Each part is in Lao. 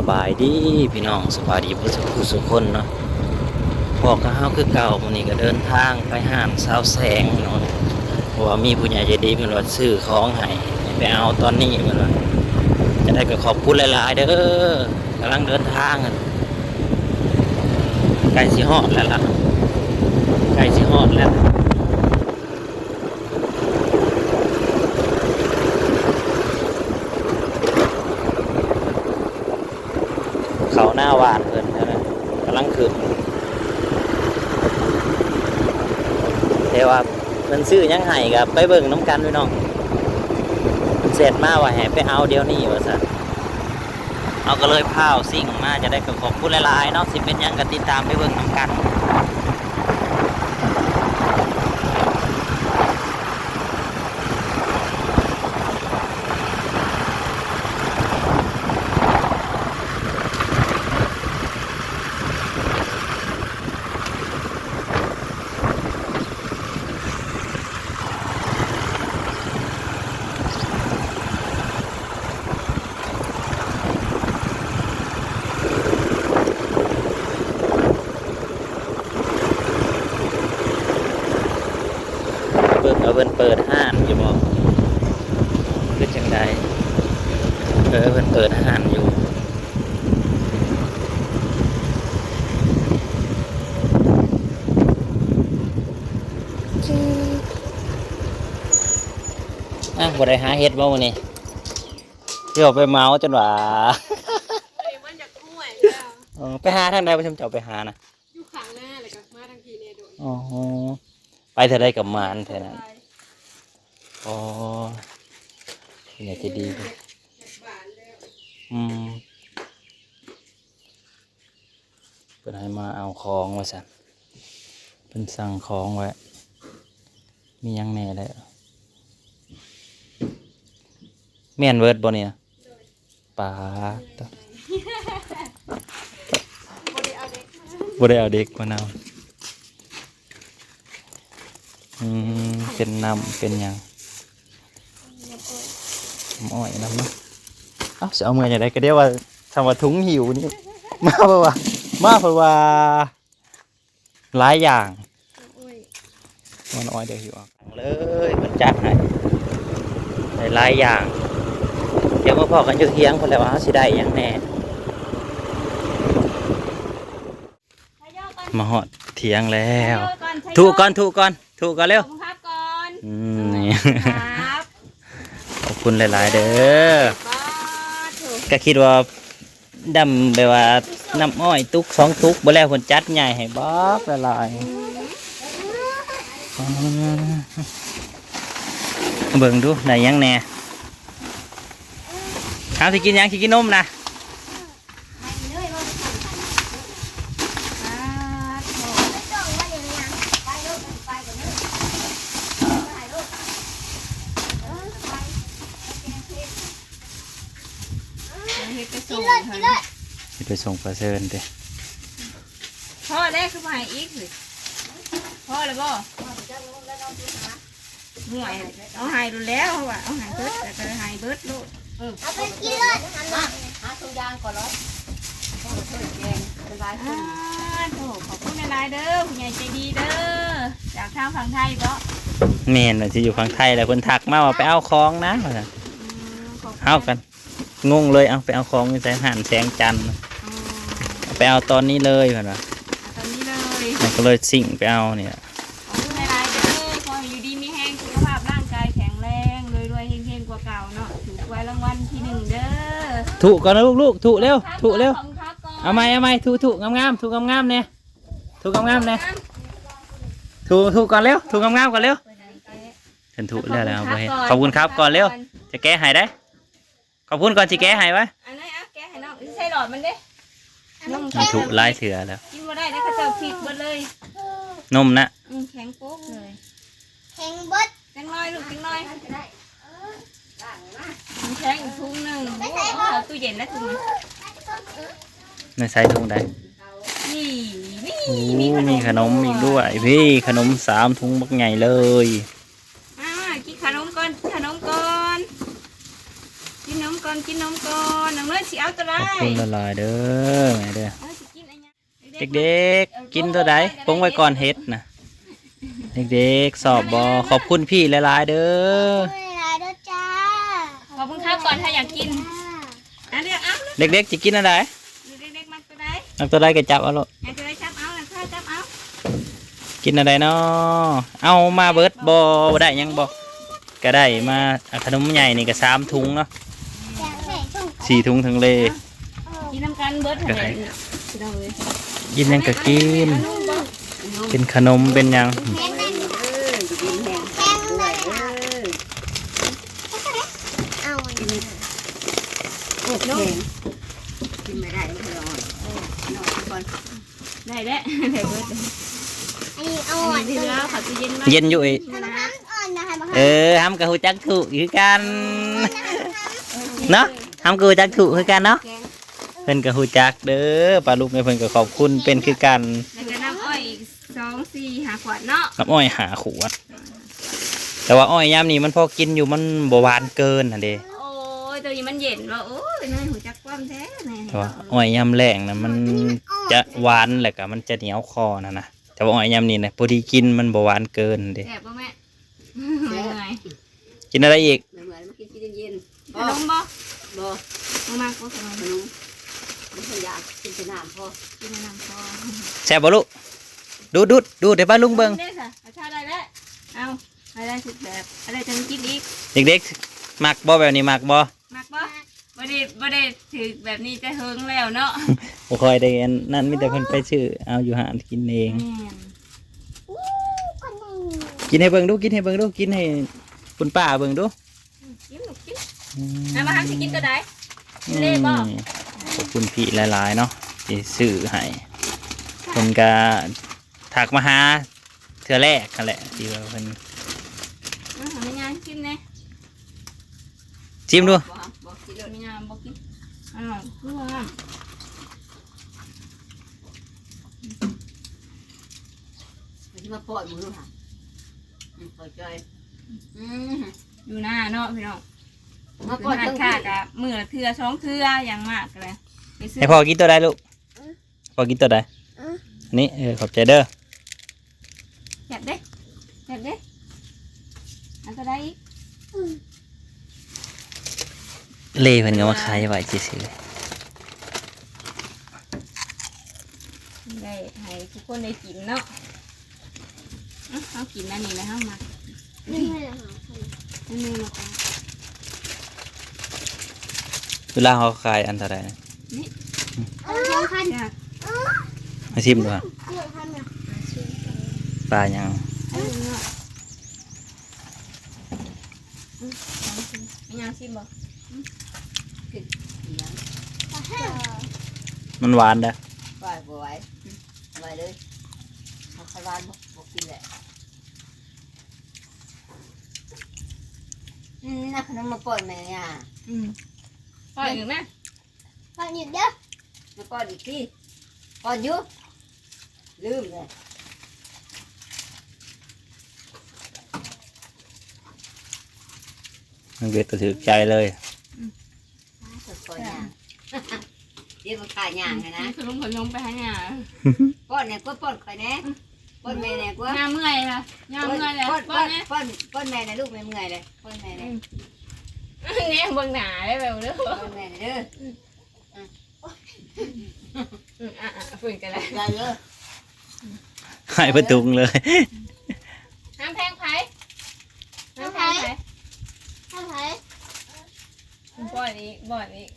ສະບາຍດີພີ່ນ້ອງ ສະບາຍດີເບິດສູ່ຜູ້ສູ່ຄົນເນາະ. ພໍ້ກັບເຮົາຄືເກົ່າ ມື້ນີ້ກໍເດີນທາງໄປຮ້ານຊາວແສງເນາະ ເພາະວ່າມີຜູ້ໃຫຍ່ໃຈດີເພິ່ນວ່າຊື້ຂອງໃຫ້ ໃຫ້ໄປເອົາຕອນນີ້ເພິ່ນວ່າ. ຈັ່ງໃດກໍຂອບຄຸນຫຼາຍໆເດີ. ກຳລັງເດີນທາງ ໃກ້ຊິຮອດແລ້ວລະ ໃກ້ຊິຮອດແລ້ວ. ເຂົ້ານາຫວານເພິ່ນຫັ້ນນະ ກຳລັງຂຶ້ນ ແຕ່ວ່າເພິ່ນຊື້ຫຍັງໃຫ້ກໍໄປເບິ່ງນຳກັນພີ່ນ້ອງ. ເພິ່ນແຊັດມາວ່າໃຫ້ໄປເອົາດຽວນີ້ວ່າຊັ້ນ. ເຮົາກໍເລີຍພ້າວຊິງມາ. ຈັ່ງໃດກໍຂອບຄຸນຫຼາຍໆເນາະ ຊິເປັນຫຍັງກໍຕິດຕາມໄປເບິ່ງນຳກັນ. ເບິ່ງວ່າເພິ່ນເປີດຮ້ານຢູ່ບໍ່ ຄືຈັ່ງໃດ. ເອີ ເພິ່ນເປີດຮ້ານຢູ່. ອ່ະ ບໍ່ໄດ້ຫາເຫັດບໍ່ມື້ນີ້? ຊິເອົາໄປເໝົາຈົນວ່າ ເອີ ມັນຢາກຫ້ວຍແລ້ວ. ເອີ ໄປຫາທາງໃດ ວ່າຊຸມເຈົ້າໄປຫານະ? ຢູ່ຂ້າງນາ ແລ້ວກໍມາທາງພີ້ແດ່ໂດດ. ອໍ ໄປເທື່ອໃດກໍໝານແທ້ນັ້ນ. ອໍ ເປັນຫຍັງທີ່ດີ. ອືມ ເພິ່ນໃຫ້ມາເອົາຂອງວ່າຊັ້ນ ເພິ່ນສັ່ງຂອງໄວ້. ມີຫຍັງແດ່ແຫຼະ? ແມ່ນເບິດບໍ່ນີ້ນະ? ໂດຍ. ປາດ ບໍ່ໄດ້ເອົາເດັກມານຳ. ອືມ ເປັນນ້ຳເປັນຫຍັງ ນ້ຳອ້ອຍນຳເນາະ. ເອົ້າ ຊິເອົາເມືອຈັ່ງໃດ? ກໍດຽວວ່າ ຖ້າວ່າຖົງຫິ້ວນີ້ ມາເພິ່ນວ່າ ມາເພິ່ນວ່າ ຫຼາຍຢ່າງ. ນ້ຳອ້ອຍ ນ້ຳອ້ອຍ ດຽວຫິ້ວເອົາເລີຍ ເພິ່ນຈັດໃຫ້ຫຼາຍໆຢ່າງ. ດຽວມາພໍ້ກັນຢູ່ທຽງພຸ້ນແຫຼະ ວ່າເຮົາຊິໄດ້ຫຍັງແດ່. ມາຮອດທຽງແລ້ວ. ທຸກ່ອນ ທຸກ່ອນ ທຸກ່ອນເລັວ. ຂອບຄຸນຄັບກ່ອນ. ອືມ ນີ້ ຂອບຄຸນຫຼາຍໆເດີ. ບາດໂທ້ ກະຄິດວ່າດຳ ແບບວ່ານ້ຳອ້ອຍຕຸກສອງຕຸກ ບໍ່ແລ້ວເພິ່ນຈັດໃຫຍ່ໃຫ້ບັກຫຼາຍໆ. ອືມ ເບິ່ງດູໄດ້ຫຍັງແດ່. ເອົາ ຊິກິນຫຍັງ? ຊິກິນນົມນະ? ເຮັດໄປສົ່ງ ກິນເລີຍ ກິນເລີຍ ເຮັດໄປສົ່ງປາເຊີນຕິ. ພໍແລ້ວ ຄືບໍ່ໃຫ້ອີກ ພໍແລ້ວບໍ່? ຫ່ວຍ ເອົາໃຫ້ໂລດແລ້ວ ເອົາໃຫ້ເບິດ ແລ້ວກໍໃຫ້ເບິດໂລດ. ເອີ ເອົາໄປກິນເລີຍ ຫາ ຫາທຸກຢ່າງກ່ອນເນາະ. ໂອ້ ເພິ່ນແກງເປັນຫຼາຍຄົນ. ອາ ໂທ້ ຂອບຄຸນຫຼາຍໆເດີ ຜູ້ໃຫຍ່ໃຈດີເດີ ຈາກທາງຝັ່ງໄທເບາະ? ແມ່ນ ວ່າຊິຢູ່ຝັ່ງໄທແຫຼະ ເພິ່ນທັກມາວ່າໄປເອົາຂອງນະ ວ່າຊັ້ນ. ອືມ ເຮົາກັນ ງົງເລີຍ ເອົາ ໄປເອົາຂອງຢູ່ໃສ ຮ້ານແສງຈັນ. ອໍ ໄປເອົາຕອນນີ້ເລີຍ ເພິ່ນວ່າ ເອົາຕອນນີ້ເລີຍ ແລ້ວກໍເລີຍຊິງໄປເອົານີ້ແຫຼະ. ຂອບຄຸນຫຼາຍໆເດີ ຂໍໃຫ້ຢູ່ດີມີແຮງ ສຸຂະພາບຮ່າງກາຍແຂງແຮງ ລວຍໆເຮງໆກວ່າເກົ່າເນາະ ຖືກຫວຍລາງວັນທີໜຶ່ງເດີ. ທຸກ່ອນນະລູກໆ ທຸເລັວ ທຸເລັວ. ເອົາໃໝ່ ເອົາໃໝ່ ທຸ ທຸງາມໆ ທຸງາມໆແດ່ ທຸງາມໆແດ່. ທຸ ທຸກ່ອນເລັວ ທຸງາມໆກ່ອນເລັວ. ເພິ່ນທຸແລ້ວ ແລ້ວບໍ່ເຫັນ. ຂອບຄຸນຄັບກ່ອນເລັວ ຈະແກະໃຫ້ໄດ໋. ຂອບຄຸນກ່ອນ ຊິແກະໃຫ້ວະ. ອັນນັ້ນ ເອົາແກະໃຫ້ນ້ອງ ຊິໃສ່ຫຼອດມັນເດ້. ມັນທຸຫຼາຍເທື່ອແລ້ວ ກິນບໍ່ໄດ້ເດ້ ເຂົາເຈົ້າພິດເບິດເລີຍ ນົມນະ. ອືມ ແຂງໂປກເລີຍ ແຂງເບິດ. ຈັກໜ້ອຍລູກ ຈັກໜ້ອຍ ມັນແຂງອີກທຸງໜຶ່ງ. ໂອ້ ເອົາເຂົ້າຕູ້ເຢັນນະ ທຸງນັ້ນ. ໃນໃສ່ທຸງໃດ? ນີ້ ນີ້ ໂອ້ ມີຂະໜົມອີກດ້ວຍ ພີ່ ຂະໜົມສາມທຸງບັກໃຫຍ່ເລີຍ. ອ່າ ກິນຂະໜົມກ່ອນ ກິນຂະໜົມກ່ອນ ກິນນົມກ່ອນ ກິນນົມກ່ອນ. ນ້ອງເນີຍຊິເອົາ ຂອບຄຸນຫຼາຍໆເດີແມ່ເດີ. ເອົາ ຊິກິນອັນຫຍັງ? ເດັກໆ ກິນໂຕໃດ? ປົງໄວ້ກ່ອນເຮັດນະ. ເດັກໆ ຊອບບໍ່? ຂອບຄຸນພີ່ຫຼາຍໆເດີ. ຂອບຄຸນຫຼາຍໆເດີຈ້າ. ຂອບຄຸນຄ່າກ່ອນ ຖ້າຢາກກິນ. ອ່ະ ເລືອກເອົາ. ເດັກໆ ຊິກິນອັນໃດ? ເດັກໆ ມັກໂຕໃດ? ມັກໂຕໃດກໍຈັບເອົາໂລດ. ໃຫ້ໂຕໃດຈັບເອົາ ນັ້ນຄ່າຈັບເອົາ. ກິນອັນໃດນໍ? ເອົາມາເບິດບໍ່? ບໍ່ໄດ້ຫຍັງບໍ່? ກໍໄດ້ມາ ອາ ຂະໜົມໃຫຍ່ນີ້ກໍສາມຖົງເນາະ ສີ່ຖົງທັງເລ. ກິນນຳກັນເບິດຫັ້ນແຫຼະ ພີ່ນ້ອງເອີຍ. ກິນຫຍັງກໍກິນ ເປັນຂະໜົມເປັນຫຍັງ. ກິນບໍ່ໄດ້ ມັນຮ້ອນ. ໄດ້ແລ້ວ ໄດ້ເບິດ. ອັນນີ້ອ່ອນ ອັນນີ້ຖືວ່າເຂົ້າຕູ້ເຢັນໄວ້ ເຢັນຢູ່ອີກ. ເອີ ຫຳກໍຮູ້ຈັກທຸຄືກັນເນາະ ຫຳກໍຮູ້ຈັກທຸຄືກັນເນາະ. ເພິ່ນກໍຮູ້ຈັກເດີ ປ້າລຸງເອີຍ ເພິ່ນກໍຂອບຄຸນເປັນຄືກັນ. ແລ້ວກໍນ້ຳອ້ອຍອີກສອງ ສີ່ ຫ້າຂວດເນາະ ນ້ຳອ້ອຍຫ້າຂວດ. ແຕ່ວ່າອ້ອຍຍາມນີ້ມັນພໍກິນຢູ່ ມັນບໍ່ຫວານເກີນຫັ້ນເດ. ໂອ້ຍ ໂຕນີ້ມັນເຢັນບໍ່? ໂອ້ຍ ນ້ອຍຮູ້ຈັກຄວາມແທ້ແນ່. ແຕ່ວ່າອ້ອຍຍາມແລ້ງນະ ມັນຈະຫວານ ແລ້ວກໍມັນຈະໜຽວຄໍຫັ້ນນະ. ແຕ່ວ່າອ້ອຍຍາມນີ້ນະ ພໍດີກິນ ມັນບໍ່ຫວານເກີນເດ. ແຊບບໍ່ແມ່? ແຊບ. ເມື່ອຍ. ກິນອະໄລອີກ? ເມື່ອຍ ມາກິນເຢັນໆ. ຂະໜົມບໍ່? ບໍ່. ບໍ່ມັກບໍ່ຂະໜົມ? ຂະໜົມບໍ່ຄ່ອຍຢາກ ກິນແຕ່ນ້ຳພໍ ກິນແຕ່ນ້ຳພໍ. ແຊບບໍ່ລູກ? ດູດໆ ດູດໃຫ້ປ້າລຸງເບິ່ງ. ເດ້ຊະ ເອົາ ເອົາ ໄດ້ທຸກແບບ ເອົາໄດ້ຈັ່ງກິນອີກ. ເດັກໆ ມັກບໍ່? ແບບນີ້ມັກບໍ່? ມັກບໍ່? ບໍ່ໄດ້ ບໍ່ໄດ້ຖືກແບບນີ້ແຕ່ເຫິງແລ້ວເນາະ. ບໍ່ຄ່ອຍໄດ້ອັນນັ້ນ ມີແຕ່ເພິ່ນໄປຊື້ເອົາຢູ່ຮ້ານກິນເອງ. ແມ່ນ. ກິນໃຫ້ເບິ່ງດູ ກິນໃຫ້ເບິ່ງດູ ກິນໃຫ້ຄຸນປ້າເບິ່ງດູ. ອືມ ກິນລູກກິນ. ອືມ ເອົາ ມາຫາຊິກິນໂຕໃດ? ກິນເລບໍ່? ອືມ ຂອບຄຸນພີ່ຫຼາຍໆເນາະ ທີ່ຊື້ໃຫ້. ເພິ່ນກະທັກມາຫາ ເທື່ອແລກຫັ້ນແຫຼະ ທີ່ວ່າເພິ່ນ ອືມ ໃຫ້ແມ່ຍ່າງຊີມແດ່ ຊີມດູ. ບໍ່ ບໍ່ກິນເລີຍ ແມ່ຍ່າງບໍ່ກິນ. ອາ ຄືວ່າ ມັນຊິມາປ້ອນມື້ຫາ ອືມ ເຂົ້າໃຈ. ອືມ ຢູ່ນາເນາະພີ່ນ້ອງ ມາປ້ອນ ເພິ່ນຮ້ານຄ້າກະມື້ລະເທື່ອສອງເທື່ອ ຢ່າງມາກກະໄດ້ ໃຫ້ພໍ່ກິນໂຕໃດລູກ? ອືມ ພໍກິນໂຕໃດ? ອືມ ອັນນີ້ ເອີ ຂອບໃຈເດີ. ແຊບເດ້ ແຊບເດ້. ເອົາໂຕໃດອີກ? ອືມ ເລເພິ່ນກໍມາຂາຍໄວ້ຊື່ໆ ໄດ້ໃຫ້ທຸກຄົນໄດ້ກິນເນາະ. ອືມ ເຮົາກິນອັນນີ້ແລ້ວເຮົາມັກ. ເວລາເຮົາຂາຍອັນເທົ່າໃດ? ນີ້ ເອົາສອງພັນ ມາຊີມດູ. ປາຫຍັງ? ອືມ ແມ່ຍ່າງຊີມບໍ່? ອືມ ມັນຫວານເດ້. ໄວ້ບໍ່ໄວ້ ໄວ້ເລີຍ ເອົາໄຂ່ຫວານບໍ່ ບໍ່ກິນແຫຼະ. ອືມ ເອົາຂະໜົມມາປ້ອນແມ່ຍ່າ. ອືມ ປ້ອນອີກແມ່ ປ້ອນອີກເດີ ມາປ້ອນອີກຕິ ປ້ອນຢູ່ ລືມເລີຍ. ນ້ອງເບັດກໍຖືກໃຈເລີຍ. ອືມ ຂ້ອຍຍ່າງ ດຽວມັນຂ້າຍ່າງຫັ້ນນະ ອືມ ຂະໜົມ ຂະໜົມໄປຫາຍ່າ. ປ້ອນແດ່ ກວດປ້ອນຂ້ອຍແດ່ ອືມ ປ້ອນແມ່ແດ່ ກວດ ຍ່າເມື່ອຍລະ ຍ່າເມື່ອຍລະ ປ້ອນ ປ້ອນແດ່ ປ້ອນ ປ້ອນແມ່ແດ່ລູກ ແມ່ເມື່ອຍເລີຍ ປ້ອນແມ່ແດ່. ອືມ ແນມເບິ່ງໜ້າໄດ້ແບບເດີ ປ້ອນແມ່ແດ່ເດີ. ອືມ ອືມ ອືມ ອ່ະໆ ເພິ່ນກໍໄດ້ ໄດ້ເດີ ໃຫ້ເພິ່ນທຸງເລີຍ. ຫ້າມແພງໃຜ? ຫ້າມແພງໃຜ? ຫ້າມໃຜ? ບ່ອນອີກ ບ່ອນອີກ.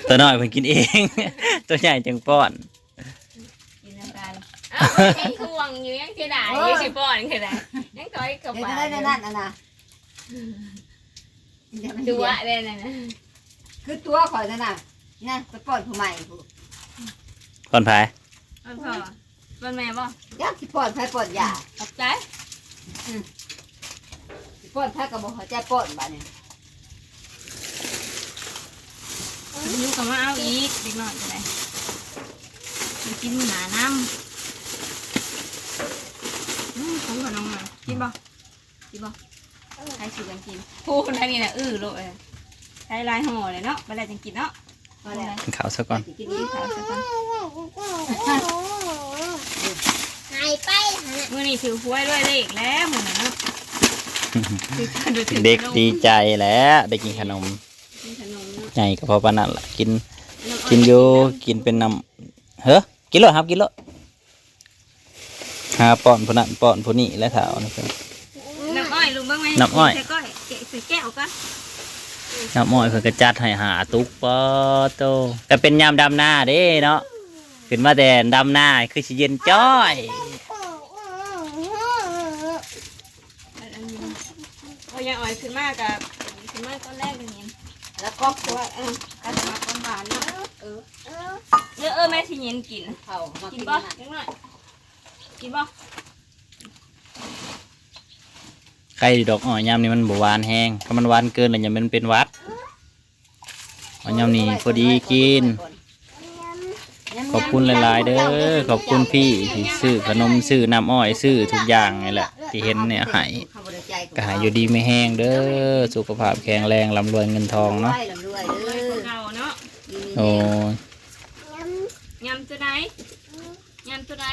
ຕົວນ້ອຍເພິ່ນກິນເອງ ຕົວໃຫຍ່ຈຶ່ງປ້ອນ. ກິນນຳກັນ. ອ້າວ ຍັງຫ່ວງຢູ່ ຍັງເສຍດາຍຢູ່ ຊິປ້ອນຄືໃດ ຍັງຖອຍເຂົ້າປາກຢູ່. ຕົວະເດ້ນັ້ນນະ ຄືຕົວະຂ້ອຍນັ້ນນະ ນະ ໄປປ້ອນຜູ້ໃໝ່ພຸ້ນ. ປ້ອນໃຜ? ປ້ອນພໍ່ ປ້ອນແມ່ບໍ່? ຈັກຊິປ້ອນໃຜປ້ອນຢາ. ຂອບໃຈ. ອືມ ຊິປ້ອນໃຜກໍບໍ່ເຂົ້າໃຈ ປ້ອນບາດນີ້. ຫິວກໍມາເອົາອີກ ເດັກນ້ອຍກໍໄດ້ ໄປກິນມື້ໜ້ານຳ. ອືມ ຂອງຂະໜົມນະ ກິນບໍ່? ກິນບໍ່? ໃຫ້ສູ່ກັນກິນ. ໂອ້ ທາງນີ້ນະ ອື້ໂລດເອີຍ. ໃຊ້ຫຼາຍຫໍ່ເລີຍເນາະ, ບັດແລ້ວຈັ່ງກິນເນາະ. ພໍແລ້ວ ກິນເຂົ້າຊະກ່ອນ. ກິນເຂົ້າຊະກ່ອນ. ຫາຍໄປຫາ ມື້ນີ້ຖືຫວຍລວຍເລກແລ້ວມື້ນີ້ເນາະ. ເດັກດີໃຈແຫຼະ ໄດ້ກິນຂະໜົມ. ກິນຂະໜົມເນາະ. ໃຫຍ່ກໍພໍປານນັ້ນລະ. ກິນ ນ້ຳອ້ອຍ ກິນຢູ່ ກິນເປັນນ້ຳ ເຮີ ກິນໂລດ ຮັບກິນໂລດ. ຫາປ້ອນຜູ້ນັ້ນປ້ອນຜູ້ນີ້ແຫຼະ ທ້າວນີ້ເພິ່ນ. ນ້ຳອ້ອຍ ລູກເບິ່ງແມ່ ນ້ຳອ້ອຍ ໃສ່ກ້ອຍ ແກະໃສ່ແກ້ວກ່ອນ. ນ້ຳອ້ອຍເພິ່ນກໍຈັດໃຫ້ຫ້າຕຸກ. ປາໂຕ ກໍເປັນຍາມດຳນາເດ້ເນາະ, ຂຶ້ນມາແຕ່ດຳນາຄືຊິເຢັນຈ້ອຍ. ອັນ ອັນນີ້ ໂອ້ຍ ຍາຍອ້ອຍຂຶ້ນມາກໍ ຂຶ້ນມາຕອນແລກນີ້ ແລ້ວກໍພວກ ເອີ ກໍຈະມາຄວາມຫວານເນາະ. ເອີ ເອີ ເອີ ແມ່ຊິເຢັນກິນ ເຂົາມາ ກິນບໍ່ ກິນ ເດັກນ້ອຍ ກິນບໍ່? ໄຂ່ດອກອ້ອຍຍາມນີ້ມັນບໍ່ຫວານແຮງ, ຖ້າມັນຫວານເກີນແລ້ວຍາມມັນເປັນຫວັດ. ເອົາຍາມນີ້ພໍດີກິນ. ຂອບຄຸນຫຼາຍໆເດີ, ຂອບຄຸນພີ່ທີ່ຊື້ຂະໜົມ ຊື້ນ້ຳອ້ອຍ ຊື້ທຸກຢ່າງນີ້ແຫຼະ ທີ່ເຫັນແນວໃຫ້. ກໍໃຫ້ຢູ່ດີມີແຮງເດີ, ສຸຂະພາບແຂງແຮງ, ລ່ຳລວຍເງິນທອງເນາະ. ເອົາເນາະ. ໂອ້ຍ ຍຳຕົວໃດ? ຍຳຕົວໃດ?